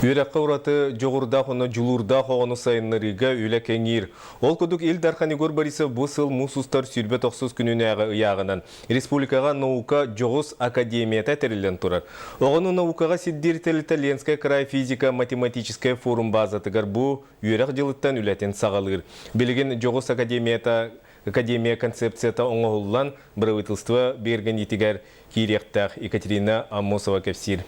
Үөрэххэ ураты дьоҕурдаах уонна дьулуурдаах оҕону сайыннарыыга үлэ кэҥиир. Ол курдук Ил Дархан Егор Борисов бу сыл муус устар 29 күнүнээҕи ыйааҕынан республикаҕа наука дьоҕус академията тэриллэн турар. Оҕону наукаҕа сирдиир тэрилтэ Ленскэй край физико-математическай форум базатыгар бу үөрэх дьылыттан үлэтин саҕалыыр. Билигин дьоҕус академията академия концепцията оҥоһуллан бырабыытылыстыба бигэргэнитигэр киириэхтээх Екатерина Аммосова кэпсиир.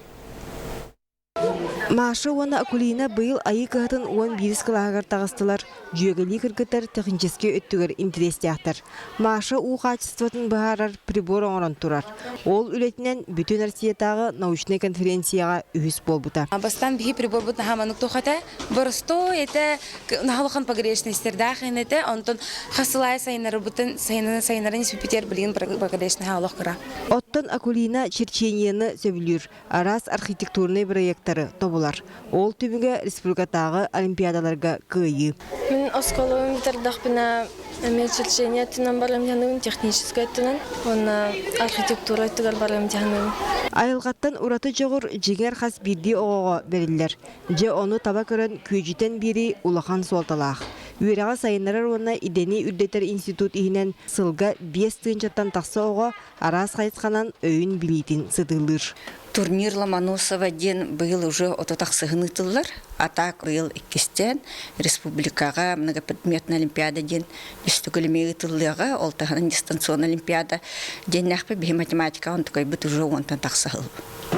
Маша уонна Акулина быйыл Айыы кыһатын 11 кылааһыгар таҕыстылар, дьүөгэлии кыргыттар техническэй өттүгэр интэриэстээхтэр. Маша уу хаачыстыбатын быһаарар прибор оҥорон турар. Ол үлэтинэн бүтүн Россиятааҕы научнай конференцияҕа үһүс буолбута. Бастаан биһи приборбут наһаа маннык туох этэ, боростуой этэ, наһаа улахан погрешностердаах ин этэ, онтон хас сыл аайы сайыннарыбытын сайыннарын сайыннарын испиппитигэр билигин погрешноһа олох кыра. Оттон Акулина черчениены сөбүлүүр. араас архитектурнай бырайыактары тобулар. Ол түмүгэ республикатааҕы олимпиадаларга кыайыы. Мин оскуолабын бүтэрдэхпинэ эмиэ черчение өттүнэн барыам дьаныыбын, техническэй өттүнэн уонна архитектура өттүгэр барыам дьаныыбын. Айылҕаттан ураты дьоҕур дьиҥэр хас биирдии оҕоҕо бэриллэр. Дьэ ону таба көрөн күөдьүтэн биэрии улахан суолталаах. Үөрэҕи сайыннарар уонна идэни үрдэтэр институт иһинэн сылга 5 тыһыынчаттан тахса оҕо араас хайысханан өйүн билиитин сытыылыыр. Турнир Ломоносова диэн быйыл уже 30 ахсыһын ыытыллар. А так быйыл иккистээн республикаҕа многопредметная олимпиада диэн үстүкүлүмэ ыытыллыаҕа. Ол таһынан дистанционная олимпиада диэннээхпит биһи математикаҕа онтукайбыт уже 10-тан тахса сыл.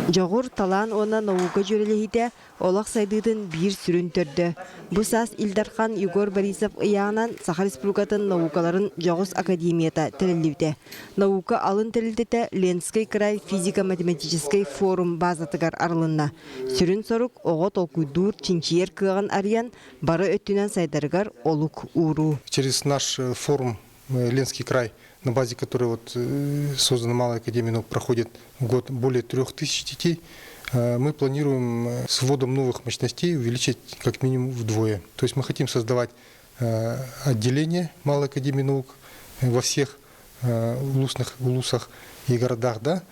Дьоҕур, талаан уонна наука дьүөрэлэһиитэ олох сайдыытын биир сүрүн төрдө. Бу саас Ил Дархан Егор Борисов ыйааҕынан Саха Республикатын наукаларын дьоҕус академията тэриллибитэ. Наука алын тэрилтэтэ Ленскэй край физико-математическай форум базатыгар арылынна. Сүрүн сорук оҕо толкуйдуур, чинчийэр кыаҕын арыйан, бары өттүнэн сайдарыгар олук ууруу. Через наш форум Ленский край, на базе которой вот создана Малая Академия наук, проходит в год более 3000 детей. Мы планируем с вводом новых мощностей увеличить как минимум вдвое. То есть мы хотим создавать отделение Малой Академии наук во всех улусных улусах и городах, да,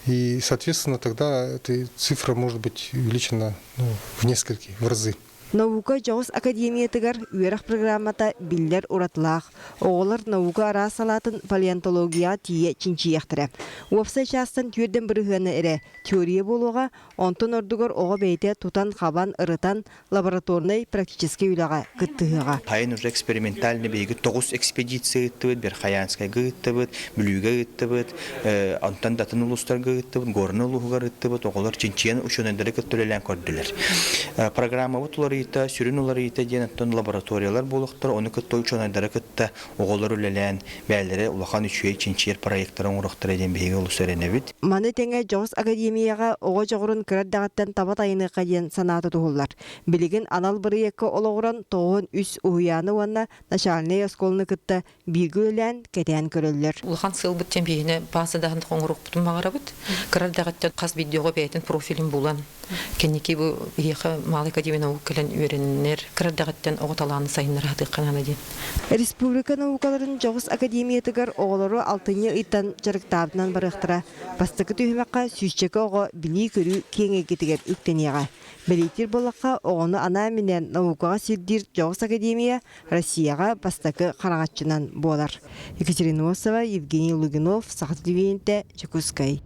и, соответственно, тогда эта цифра может быть увеличена, ну, в несколько, в разы. Наука дьоҕус академиятыгар үөрэх программата биллэр уратылаах. Оҕолор наука араас салаатын палеонтологияҕа тиийэ чинчийиэхтэрэ. Уопсай чаастан түөрдэн бырыһыана эрэ теория буолуоҕа, онтон ордугар оҕо бэйэтэ тутан-хабан, ырытан, лабораторнай практическай үлэҕэ кыттыһыаҕа. Хайын уже экспериментальный биһиги тоҕус экспедиция ыыттыбыт, Верхоянскайга ыыттыбыт, Бүлүүгэ ыыттыбыт, онтон да атын улуустарга ыыттыбыт, Горнай улууһугар ыыттыбыт, оҕолор чинчийэн учуонайдары кытта үлэлээн көрдүлэр. Программабыт уларыйыыта, сүрүн уларыйыыта диэн оттон лабораториялар буолуохтара, ону кытта учуонайдары кытта оҕолор үлэлээн, бэйэлэрэ улахан үчүгэй чинчийэр проектары оҥоруохтара диэн биһиги олус эрэнэбит. Маны тэҥэ дьоҕус академияҕа оҕо дьоҕурун кыра эрдэҕиттэн таба тайыныахха диэн санаата туһуллар. Билигин анал бырайыакка олоҕуран 93 уһуйааны уонна начальнай оскуоланы кытта бииргэ үлэлээн кэтээн көрөллөр. Улахан сыалбыт чемпионы баасадаһын оҥоруохпутун баҕарабыт. Кыра эрдэҕиттэн хас биирдии оҕо бэйэтин профилин булан, кэнники бу биһиэхэ Малый академия наук кэлэн үөрэнэр, кыра эрдэҕиттэн оҕо талаанын сайыннара сатыахха наада диэн. Республика наукаларын дьоҕус академиятыгар оҕолору алтынньы ыйтан дьарыктаабытынан барыахтара. Бастакы түһүмэххэ сүүсчэкэ оҕо билии-көрүү киэҥ эйгэтигэр үктэниэҕэ. Бэлиэтиир буоллахха, оҕону анаан-минээн наукаҕа сирдиир дьоҕус академия Россияҕа бастакы хараҥаччынан буолар. Екатерина Осова, Евгений Лугинов, Саха телевидениетэ, Дьокуускай.